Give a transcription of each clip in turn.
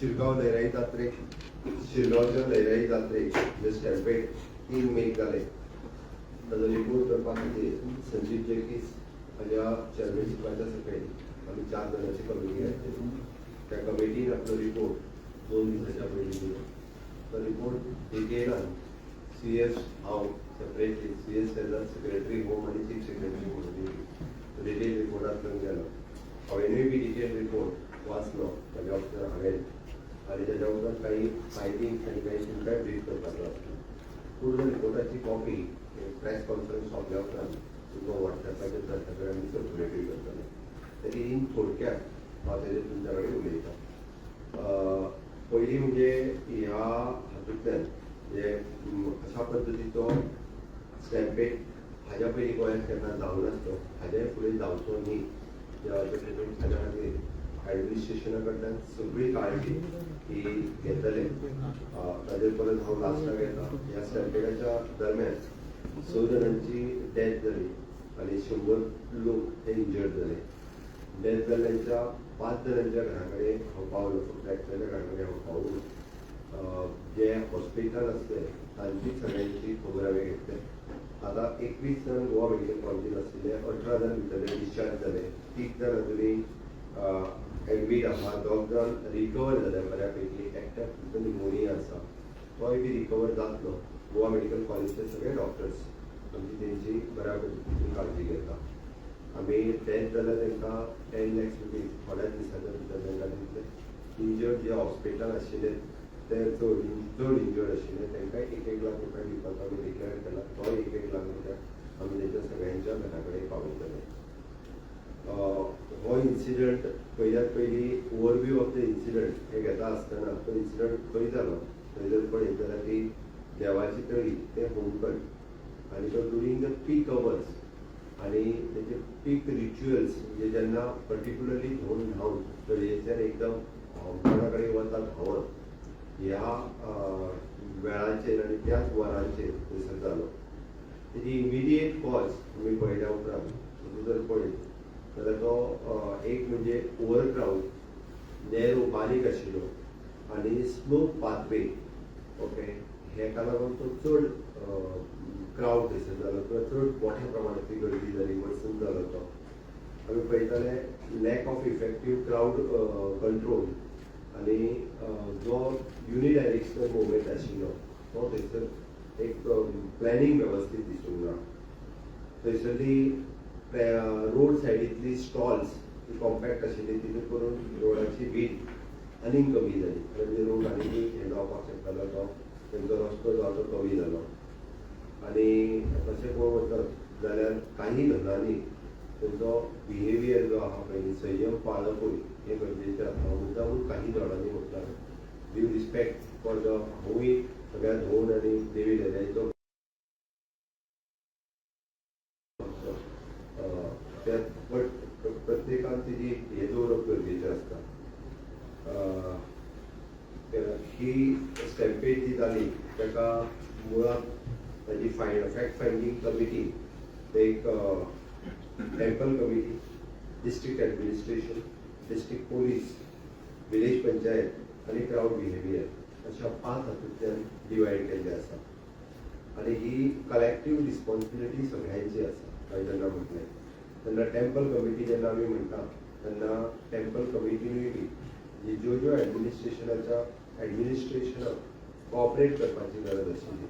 शिरगांव लयराई जात्रेक, शिरगांवच्या लयराई जात्रेक जे स्टॅम्पेड 3 मेक जाले, ताजो रिपोर्ट करपा खातीर संजीव जेकीस हाज्या चेअरमॅनशिपाच्या सकयल आमी चार जाणांची कमिटी घातली. त्या कमिटीन आपलो रिपोर्ट 2 दिसाच्या पयलीं दिलो. तो रिपोर्ट डिटेलान सीएस, हांव separately, CS as a secretary home आनी चीफ सेक्रेटरी म्हणून दिली. तो डिटेल रिपोर्टांतल्यान गेलो. हांवेनूय बी डिटेल रिपोर्ट वाचलो म्हाज्या ऑफिसार हांवें आनी ताज्या उपरांत काही फायंडींग्स आनी काही तुमकांय ब्रीफ करपाचो आसलो. पूर्ण रिपोर्टाची कॉपी प्रेस कॉन्फरन्स सोंपल्या उपरांत तुमकां वॉट्सॅपाचेर ताच्या कडेन आमी सर्क्युलेटूय करतले. तरी इन थोडक्यात हांव तेजेर तुमच्या कडेन उलयतां. पयलीं म्हणजे ह्या हातूंतल्यान म्हणजे अशा पद्दतीचो स्टॅम्पेड हाज्या पयलीं गोंयांत केन्ना जावं नासलो, हाज्याय फुडें जावचो न्ही देवाच्या कृपेन, हाज्या खातीर एडमिनिस्ट्रेशना कडल्यान सगळी काळजी ही घेतले. ताजेर परत हांव लास्टाक येता. ह्या स्टॅम्पेडाच्या दरम्यान स जाणांची डेथ जाली आनी 100 लोक हे इंजर्ड जाले. डेथ जाल्ल्यांच्या पांच जाणांच्या घरा कडेन हांव पावलो. फक्त एकट्याच्या घरा कडेन हांव पावूं. जे हॉस्पिटल आसले तांची सगळ्यांची खबर हांवें घेतली. आतां 21 जाण गोवा मेडिकल कॉलेजीन आशिल्ले, 18 जाण भितरले डिस्चार्ज जाले, तीग जाण अजुनूय एडमीट आहा, दोग जाण रिकवर जाले बऱ्यापैकी. एकट्याक फक्त निमोनिया आसा, तोय बी रिकवर जातलो. गोवा मेडिकल कॉलेजचे सगळे डॉक्टर्स आमची तेंची बऱ्या पद्दतीची काळजी घेता. आमी डेथ जाल्यार तांकां 10 लॅक्स रुपीज थोड्याच दिसाच्या भितर तांकां दितले. इंजर्ड जे हॉस्पिटलान आशिल्ले, ते चड चड इंजर्ड आशिल्ले, तांकां एक एक लाख रुपया दिवपाचो आमी डिक्लेअर केला. तोय एक एक लाख रुपया आमी तेंच्या सगळ्यांच्या घरा कडेन पावयतले. हो इन्सिडंट पयल्यात पयलीं ओवरव्यू ऑफ the incident हे घेता आसतना तो इन्सिडंट खंय जालो थंय जर पळयत जाल्यार ती देवाची तळी ते होमखंड आनी तो ड्युरींग the peak hours आनी तेजे पीक रिच्युअल्स, म्हणजे जेन्ना पर्टिक्युलरली धोंड न्हांवन तळयेच्यान एकदम होमखंडा कडेन वता धांवत, ह्या वेळाचेर आनी त्याच वरांचेर थंयसर जालो. तेजी इमिडिएट कॉज आमी पळयल्या उपरांत तूं जर पळयत जाल्यार तो एक म्हणजे ओवर क्रावड, नॅरो बारीक आशिल्लो आनी स्लोप पाथवे, ओके, हेका लागून तो चड क्रावड थंयसर जालो किंवा चड मोठ्या प्रमाणांतली गर्दी जाली, वर्सन जालो तो. आमी पळयताले lack of effective crowd control आनी जो युनिडायरेक्शनल मुवमेंट आशिल्लो तो थंयसर एक प्लॅनिंग वेवस्थीत दिसूंक ना. थंयसरली रोड सायडींतली स्टॉल्स ती कॉम्पॅक्ट आशिल्ली, तितून करून रोडाची विड्थ आनीक कमी जाली. म्हणजे रोड आनीकूय हें जावपाक शकतालो, तो तेंचो रस्तो जो आसा तो कमी जालो. आनी तशें पळोवंक वचत जाल्यार काही घरांनी तेंचो बिहेवियर जो आहा पळय, संयम पाळपूय हें गरजेचें आसा. मुद्दामून काही जाणांनी म्हटलां, ड्यू रिस्पेक्ट फॉर the, हांवूय सगळ्या धोंड आनी देवी लयराईचो भक्त. त्या बट प्रत्येकान तेजी हें दवरप गरजेचें आसता. ही स्टॅम्पेड जी जाली ताका मुळात ताजी फॅक्ट फायंडींग कमिटी, ते एक temple committee, district administration, district police, village panchayat आनी क्रावड बिहेवियर अशा पांच हातूंतल्यान डिवायड केल्ले आसा आनी ही कलेक्टीव रिस्पॉन्सिबिलिटी सगळ्यांची आसा. हांवें जेन्ना म्हटलें तेन्ना टेम्पल कमिटी जेन्ना आमी म्हणटा तेन्ना टेम्पल कमिटीनूय बी जी ज्यो ज्यो एडमिनिस्ट्रेशनाच्या एडमिनिस्ट्रेशनाक कॉपरेट करपाची गरज आशिल्ली.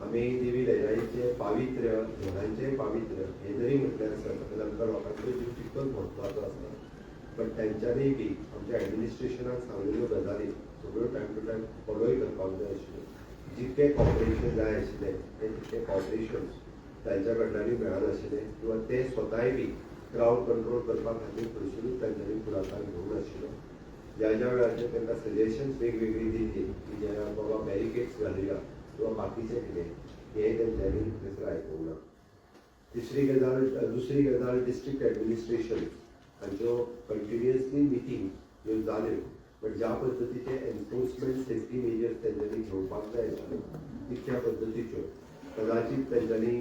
आमी देवी लयराईचें पावित्र्य, धोंडांचें पावित्र्य हें जरी म्हटलें आसत जाल्यार आमकां लोकांचो जीव तितकोच म्हत्वाचो आसता, पण तेंच्यांनीय बी आमच्या एडमिनिस्ट्रेशनाक सांगलेल्यो गजाली सगळ्यो टायम टू टायम फॉलोय करपाक जाय आशिल्ल्यो. जितकें कॉपरेशन जाय आशिल्लें तें तितकें कॉपरेशन तांच्या कडल्यानूय मेळनाशिल्लें किंवा ते स्वताय बी क्रावड कंट्रोल करपा खातीर खंयसरूच तांच्यांनी फुडाकार घेवंक नाशिल्लो. ज्या ज्या वेळाचेर तांकां सजेशन्स वेगवेगळी दिल्ली की ज्या बाबा बॅरिकेड्स घालुया किंवा बाकीचें कितें, हें तेंच्यांनी थंयसर आयकूंक ना. तिसरी गजाल, दुसरी गजाल, डिस्ट्रिक्ट एडमिनिस्ट्रेशन हांच्यो कंटिन्युअसली मिटींग ह्यो जाल्यो, बट ज्या पद्दतीचे एनफोर्समेंट सेफ्टी मेजर्स तेंच्यांनी घेवपाक जाय आशिल्ले तितक्या पद्दतीच्यो कदाचित तेंच्यांनी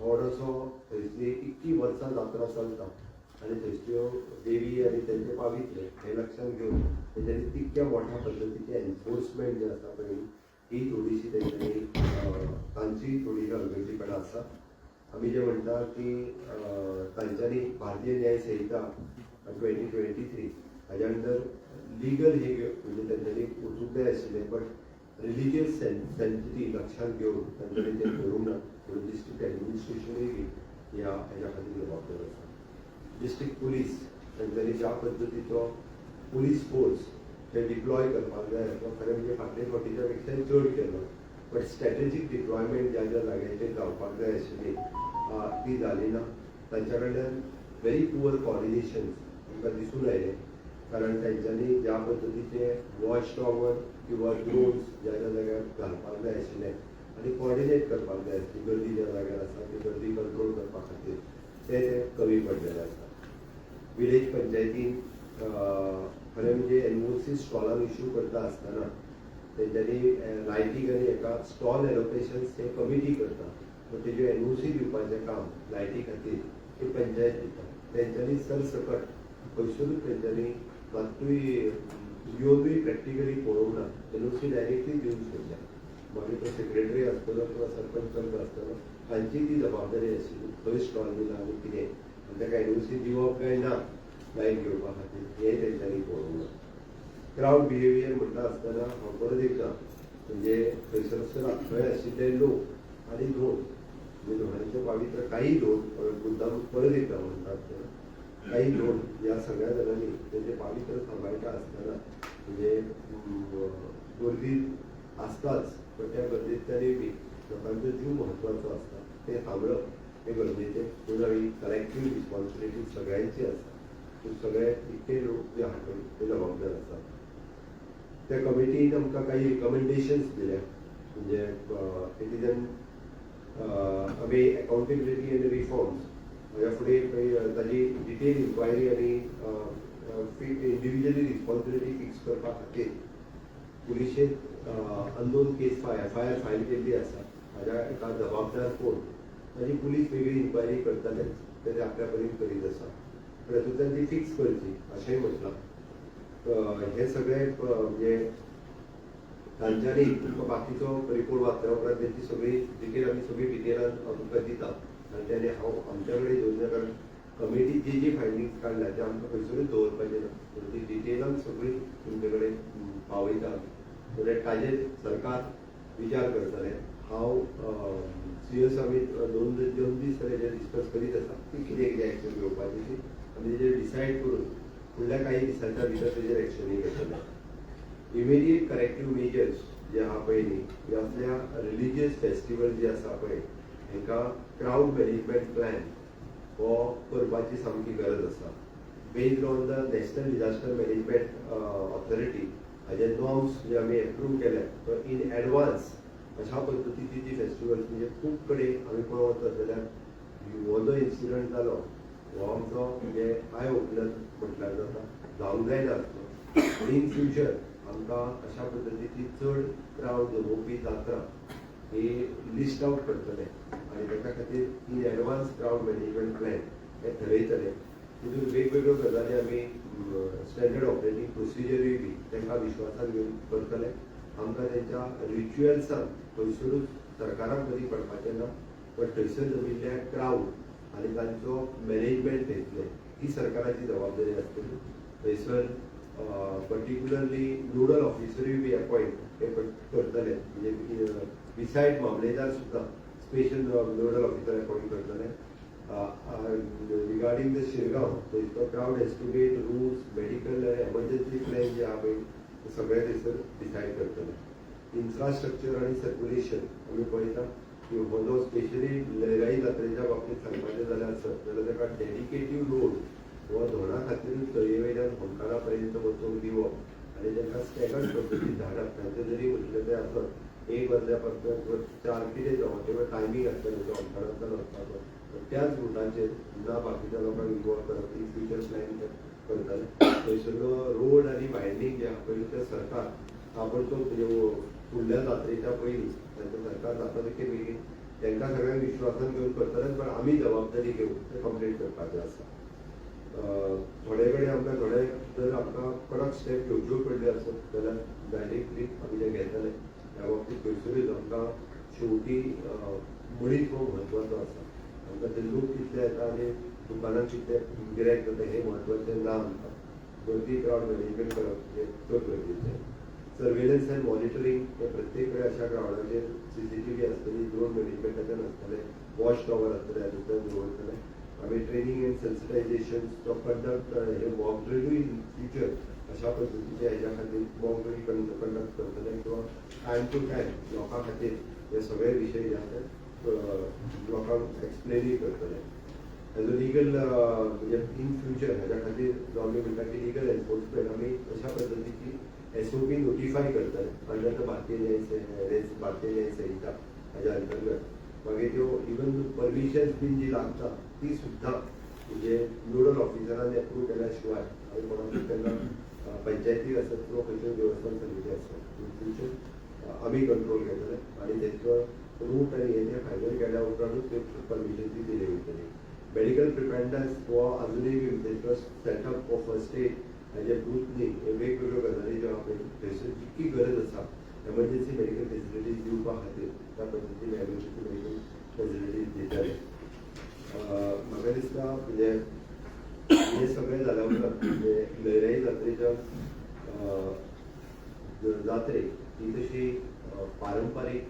थोडोसो थंयसली इतकी वर्सां जात्रा चलता आनी थंयसल्यो देवी आनी तेंचें पावित्र्य हें लक्षांत घेवन तेंच्यांनी तितकें इतक्या मोठ्या पद्दतीचें एनफोर्समेंट जें आसा पळय, ही थोडीशी तेंच्यांनी तांची थोडी हलगर्जीपणां आसा. आमी जे म्हणटा की तांच्यांनी भारतीय न्याय संहिता 2023 हाज्या अंडर लिगल हे म्हणजे तेंच्यांनी वचूंक जाय आशिल्लें, बट रिलिजियस सँक्टिटी लक्षात घेवन तांच्यांनी तें करूंक ना. म्हणून डिस्ट्रिक्ट एडमिनिस्ट्रेशनूय बी ह्या हेज्या खातीर जबाबदार आसा. डिस्ट्रिक्ट पुलीस, तांच्यांनी ज्या पद्दतीचो पुलीस फोर्स ते डिप्लॉय करपाक जाय आसलो, खरें म्हणजे फाटले फावटीच्या पेक्षाय चड केलो, बट स्ट्रॅटेजीक डिप्लॉयमेंट ज्या ज्या जाग्यांचेर जावपाक जाय आशिल्ली ती जाली ना. तांच्या कडल्यान व्हेरी पुअर कॉर्डिनेशन आमकां दिसून आयलें, कारण तेंच्यांनी ज्या पद्दतीचे वॉच टॉवर किंवा ड्रोन्स ज्या ज्या जाग्यार घालपाक जाय आशिल्ले आनी कॉर्डिनेट करपाक जाय आसली, गर्दी ज्या जाग्यार आसा ती गर्दी कंट्रोल करपा खातीर, ते ते कमी पडलेले आसा. विलेज पंचायतीन खरें म्हणजे एनओसी स्टॉलान इश्यू करता आसतना तेंच्यांनी लायटीक आनी हेका स्टॉल एलोकेशन्स हे कमिटी करता, पण तेज्यो एनओसी दिवपाचें काम लायटी खातीर ही पंचायत दिता. तेंच्यांनी सरसकट खंयसरूच तेंच्यांनी मात्तूय येवनूय प्रॅक्टिकली पळोवंक ना, एनओसी डायरेक्टली दिवन सोडल्या. मागीर तो सेक्रेटरी आसतलो किंवा सरपंच पंच आसतलो, तांची ती जबाबदारी आशिल्ली खंय स्टॉल दिला आनी कितें आनी ताका एनओसी दिवप काय ना लायट घेवपा खातीर, हें तेंच्यांनी पळोवंक ना. क्रावड बिहेवियर म्हणटा आसतना हांव परत एकदां म्हणजे थंयसर थंय आशिल्ले लोक आनी धोंड, म्हणजे धोंडांचे पावित्र्य, काही धोंड, मुद्दाम परत एकदां म्हणटा आसतना काही धोंड, ह्या सगळ्या जाणांनी तेंचे पावित्र्य सांबाळटा आसतना म्हणजे गर्दी आसताच, पण त्या गर्देंतल्यानूय बी लोकांचो जीव म्हत्वाचो आसता, ते सांबाळप हें गरजेचें. म्हणून आमी कलेक्टीव रिस्पॉन्सिबिलिटी सगळ्यांची आसा, पूण सगळे इतके लोक जे आहा पळय ते जबाबदार आसात. त्या कमिटीन आमकां काही रिकमेंडेशन्स दिल्या, म्हणजे it is an आमी अकाउंटेबिलिटी आनी रिफॉर्म्स ह्या फुडें पळय ताजी डिटेल इन्क्वायरी आनी इंडिविज्युअली रिस्पॉन्सिबिलिटी फिक्स करपा खातीर पुलिशेंत unknown case FIR file केल्ली आसा. हाज्या एका जबाबदार कोण ताजी पुलीस वेगळी इन्क्वायरी करतलेच, ते आपल्या परीन करीत आसा, पण हातूंतल्यान ती फिक्स करची अशेंय म्हटलां. हे सगळे म्हणजे तांच्यांनी तुमकां बाकीचो रिपोर्ट वाचल्या उपरांत तेंची सगळी डिटेल आमी सगळी डिटेलान हांव तुमकां दिता. आनी तेणे हांव आमच्या कडेन दवरिना, कारण कमिटी जी जी फायंडींग्स काडल्या ते आमकां खंयसरूच दवरपाचें ना, पूण ती डिटेलान सगळी तुमचे कडेन पावयता सो that ताजेर सरकार विचार करतलें. हांव सिरियस, आमी दोन दोन दीस जाले हेजेर डिस्कस करीत आसा की कितें कितें एक्शन घेवपाची ती आमी तेजेर डिसायड करून फुडल्या काही दिसांच्या भितर तेजेर एक्शनूय घेतले. इमिडिएट करेक्टीव मेजर्स जे आहा पळय न्ही, हे असल्या रिलिजियस फेस्टिवल जे आसा पळय, हेंकां क्रावड मॅनेजमेंट प्लॅन हो करपाची सामकी गरज आसा. Based on the National Disaster Management Authority हाजे नॉर्म्स जे आमी एप्रूव केल्या, तो इन एडवान्स अशा पद्दतीची जी फेस्टिवल्स, म्हणजे खूब कडेन आमी पळोवंक वचत जाल्यार हो जो इन्सिडंट जालो हो आमचो म्हणजे आय ओपनर म्हटल्यार जाता, जावंक जायना आसलो. इन फ्युचर आमकां अशा पद्दतीची चड क्रावड जमोवपी जात्रा ही लिस्ट आउट करतले आनी ताच्या खातीर in advance crowd management plan हे ठरयतले. तितून वेगवेगळ्यो गजाली आमी स्टँडर्ड ऑपरेटींग प्रोसिजरूय बी तांकां विश्वासात घेवन करतले. आमकां तेंच्या रिच्युअल्सान खंयसरूच सरकाराक बरी पडपाचें ना, बट थंयसर जमिल्ल्या क्रावड आनी तांचो मॅनेजमेंट थंयतलें ही सरकाराची जबाबदारी आसतली. थंयसर पर्टिक्युलरली नोडल ऑफिसरूय बी अपॉयंट हे करतले, म्हणजे बिसायड मामलेदार सुद्दां स्पेशल नोडल ऑफिसर अपॉयंट करतले. रिगार्डींग the Shirgaon, थंयचो crowd estimate, rules, medical emergency plan जे आहा पळय ते सगळे थंयसर डिसायड करतले. इन्फ्रास्ट्रक्चर आनी सर्क्युलेशन आमी पळयता की हो जो स्पेशली लयराई जात्रेच्या बाबतींत सांगपाचें जाल्यार आसत जाल्यार ताका डेडिकेटीव रोड हो धोंडा खातीरूच तळये वयल्यान होमकारा पर्यंत वचूंक दिवप आनी तांकां स्टॅगर्ड पद्दतीन धाडप. तांचें जरी म्हटलें तें आसत 1 वाजल्या पासून 4 कितें जावं, वॉटेवर टायमींग आसता तेचो होमखणांतल्यान वचपाचो, पण त्याच रुटाचेर ना बाकीच्या लोकांक इन्वॉल्व करप, इन फ्युचर प्लॅन करतले. थंयसरलो रोड आनी वायडनींग जें आहा पळय तें सरकार ताबडतोब, म्हणजे फुडल्या जात्रेच्या पयलीं तांचें सरकार जाता तितके बेगीन तांकां सगळ्यांक विश्वासान घेवन करतलेच, पण आमी जबाबदारी घेवन तें कंप्लीट करपाचें आसा. थोडे कडेन आमकां थोडे जर आमकां कडक स्टेप घेवच्यो पडल्यो आसत जाल्यार डायरेक्टली आमी ते घेतले. ह्या बाबतींत खंयसरूच आमकां शेवटी मनीस हो म्हत्वाचो आसा. आमकां ते लोक कितले येता आनी दुकानान कितले गिरायक जाता हें म्हत्वाचें ना. आमकां गर्दी, क्रावड मॅनेजमेंट करप हें चड गरजेचें. सर्वेलन्स अँड मॉनिटरींग हे प्रत्येक कडेन अशा क्रावडाचेर सीसीटीव्ही आसतली, ड्रोन मॅनेजमेंटाच्यान आसतलें, वॉच टॉवर आसतले, हातूंतल्यान दवरतले आमी. ट्रेनिंग अँड सेन्सिटायझेशन कंडक्ट हे मॉक ड्रिलूय इन फ्युचर अशा पद्दतीचे हेज्या खातीर मॉक ड्रील कंडक्ट करतले किंवा टायम टू टायम लोकां खातीर हे सगळे विशय जे आसा ते लोकांक एक्सप्लेनूय करतले. एज अ लिगल म्हणजे इन फ्युचर ह्याच्या खातीर जो आमी म्हणटा की लिगल एनफोर्समेंट, आमी अशा पद्दतीची एसओपी नोटिफाय करतले अंडर the भारतीय न्याय संहिता. हाज्या अंतर्गत मागीर त्यो इवन परमिशन्स बीन जी लागता ती सुद्दां म्हणजे नोडल ऑफिसरान एप्रूव केल्या शिवाय आमी कोणाकूच तेन्ना पंचायती आसत किंवा खंयच्यो देवस्थान समिती आसत, इन फ्युचर आमी कंट्रोल घेतले आनी तेंचो रूट आनी हे ते फायनल केल्या उपरांतूच त्यो परमिशन ती दिली वयतली. मेडिकल प्रिपेरनेस हो अजुनूय बी तेंचो सेटअप हो फर्स्ट एड हाजे बूथ न्ही, हे वेगवेगळ्यो गजाली ज्यो आहा पळय, थंयसर जितकी गरज आसा एमर्जन्सी मेडिकल फेसिलिटीज दिवपा खातीर त्या पद्दतीन एमर्जन्सी मेडिकल फेसिलिटीज दितले. म्हाका दिसता म्हणजे हे सगळें जाल्या उपरांत म्हणजे लयराई जात्रेच्या जात्रेक ही तशी पारंपारीक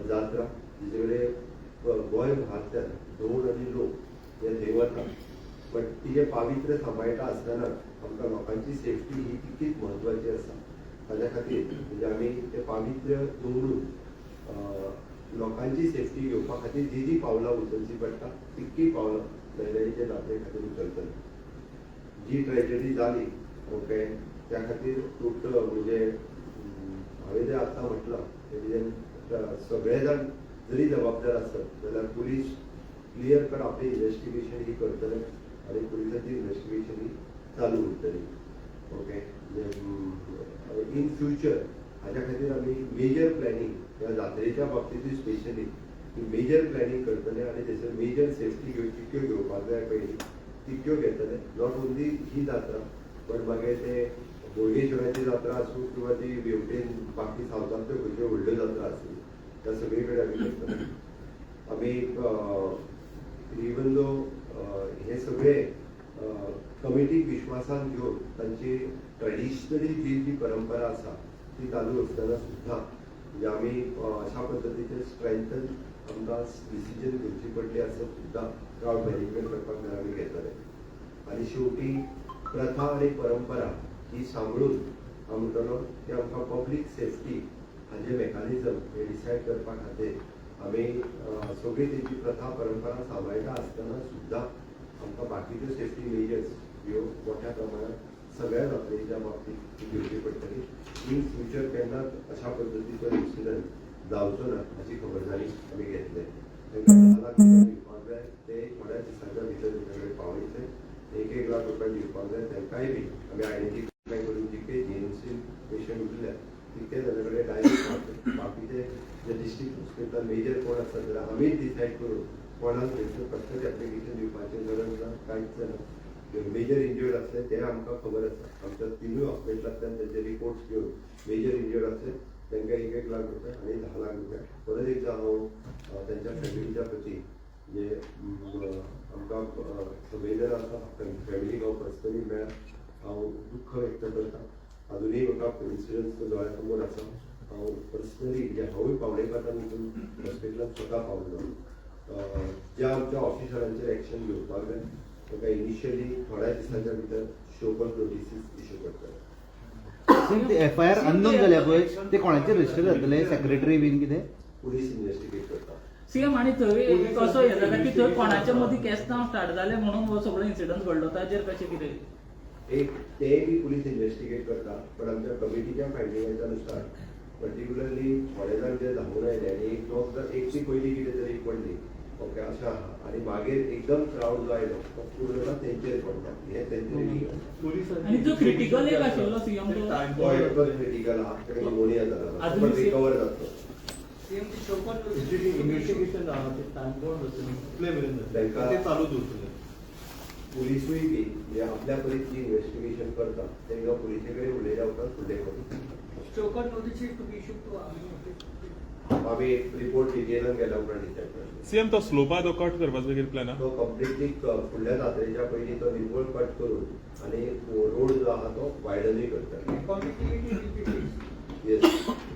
जात्रा जिचे कडेन गोंयभरांतल्यान धोंड आनी लोक हे थंय वता, बट तिजें पावित्र्य सांबाळटा आसतना आमकां लोकांची सेफ्टी ही तितकीच म्हत्वाची आसा. ताज्या खातीर म्हणजे आमी तें पावित्र्य दवरून लोकांची सेफ्टी घेवपा खातीर जी जी पावलां उचलची पडटा तितकी पावलां लयराईच्या जात्रे खातीर उचलतले. जी ट्रेजडी जाली, ओके, त्या खातीर टोटल म्हणजे हांवें जें आत्तां म्हटलां तेजें सगळे जाण जरी जबाबदार आसत जाल्यार पुलीस क्लियर कट आपली इन्वेस्टिगेशन ही करतले आनी पुलिसांची इन्वेस्टिगेशन ही चालू उरतली. ओके, इन फ्युचर हाज्या खातीर आमी मेजर प्लॅनिंग ह्या जात्रेच्या बाबतींतूय स्पेशली मेजर प्लॅनिंग करतले आनी थंयसर मेजर सेफ्टी जितक्यो घेवपाक जाय पयलीं तितक्यो घेतले. Not only ही जात्रा, बट मागीर ते बोडगेश्वराची जात्रा आसूं किंवा ती हेवटेन बाकी सावथांतल्यो खंयच्यो व्हडल्यो जात्रा आसूं, त्या सगळी कडेन आमी करतले. आमी इवन दो हे सगळे कमिटीक विश्वासान घेवन तांची ट्रेडिशनली जी जी परंपरा आसा ती चालू आसतना सुद्दां म्हणजे आमी अशा पद्दतीचे स्ट्रेंथन आमकां डिसिजन घेवची पडली आसत सुद्दां क्रावड मॅनेजमेंट करपाक जाल्यार आमी घेतले. आनी शेवटी प्रथा आनी परंपरा ही सांबाळून हांव म्हणटलो की आमकां पब्लीक सेफ्टी हाजें मेकानिजम हे डिसायड करपा खातीर आमी सगळी तेंची प्रथा परंपरा सांबाळटा आसतना सुद्दां आमकां बाकीच्यो सेफ्टी मेजर्स ह्यो मोठ्या प्रमाणात सगळ्या जात्रेच्या बाबतीत घेवची पडटली. इन फ्युचर केन्नाच अशा पद्दतीचो इन्सिडंट जावचो ना हाची खबरदारी आमी घेतले. तांकां 10 लाख रुपया दिवपाक जाय, ते थोड्या दिसांच्या भितर तेंच्या कडेन पावयतले. 1-1 लाख रुपया दिवपाक जाय तांकांय बी आमी आयडेंटिफाय करून जितके जीएमसी पेशंट उरल्या तितके तांच्या कडेन डायरेक्ट पावतले. बाकीचे जे डिस्ट्रिक्ट हॉस्पिटल मेजर कोण आसत जाल्यार आमीच डिसायड करून कोणाक थंयसर कसलेच एप्लिकेशन दिवपाचें गरज ना, कांयच ना. मेजर इंजर्ड आसले ते आमकां खबर आसा. आमच्या तिनूय हॉस्पिटलांतल्यान तांचे रिपोर्ट्स घेवन मेजर इंजर्ड आसले तांकां 1-1 लाख रुपया आनी 10 लाख रुपया. परत एकदां हांव तांच्या फॅमिलीच्या प्रती जे आमकां संवेदना आसा, फॅमिलीक हांव पर्सनली मेळ्ळा, हांव दुख्ख व्यक्त करता. अजुनूय म्हाका इन्सिडंट दोळ्या समोर आसा. हांव पर्सनली म्हणजे हांवूय 4:45 वचून हॉस्पिटलांत स्वता पावलो. ज्या आमच्या ऑफिसरांचेर एक्शन घेवपाक जाय ताका इनिशियली थोड्या दिसांच्या भितर शोकॉज नोटिसीस इश्यू करतले. ते एफ I R unknown जाल्या पळय, ते कोणाचेर रजिस्टर जातले, सेक्रेटरी बीन कितें? पुलीस इन्व्हेस्टिगेट करता. सीएम, आणि थंय एक असो हे जाला की थंय कोणाच्या मदीं केस्तांव स्टार्ट जालें म्हणून हो सगळो इन्सिडंट घडलो, ताचेर कशें कितें? एक ते बी पुलीस इन्व्हेस्टिगेट करता, पण आमच्या कमिटीच्या फायंडिंगाच्या नुसार पर्टिक्युलरली थोडे जाण जे धांवून आयले आनी एक दोग जाण एक ती पयली कितें तरी पडली, ओके, अशें आहा आनी मागीर एकदम क्रावड जो आयलो तो पूर्णता तेंचेर पडलो, हे तेंचे आनी जो critical एक आशिल्लो CM तो? तो एकटोच क्रिटिकल आहा, ताका निमोनिया जाला, अजून पण रिकवर जातलो. इन्व्हेस्टिगेशन आहा ते टायम बाउंड आसतलें, कितले मेरेन जातलें? तांकां ते चालू दवरतले. पुलिसूय बी म्हणजे आपल्या परीन जी इन्व्हेस्टिगेशन करता तांकां पुलिसे कडेन उलयल्या उपरांत फुडलें करता. Show cause notice to be issued to army. आमी रिपोर्ट डिटेलान गेल्या उपरांत डिसायड करतले. सीएम, तो स्लोपा तो कट करपाचो कितें प्लॅन आहा? तो कंप्लिटली फुडल्या जात्रेच्या पयलीं तो निव्वळ कट करून आनी रोड जो आहा तो वायडनूय करता. Connectivity will be fixed. Yes.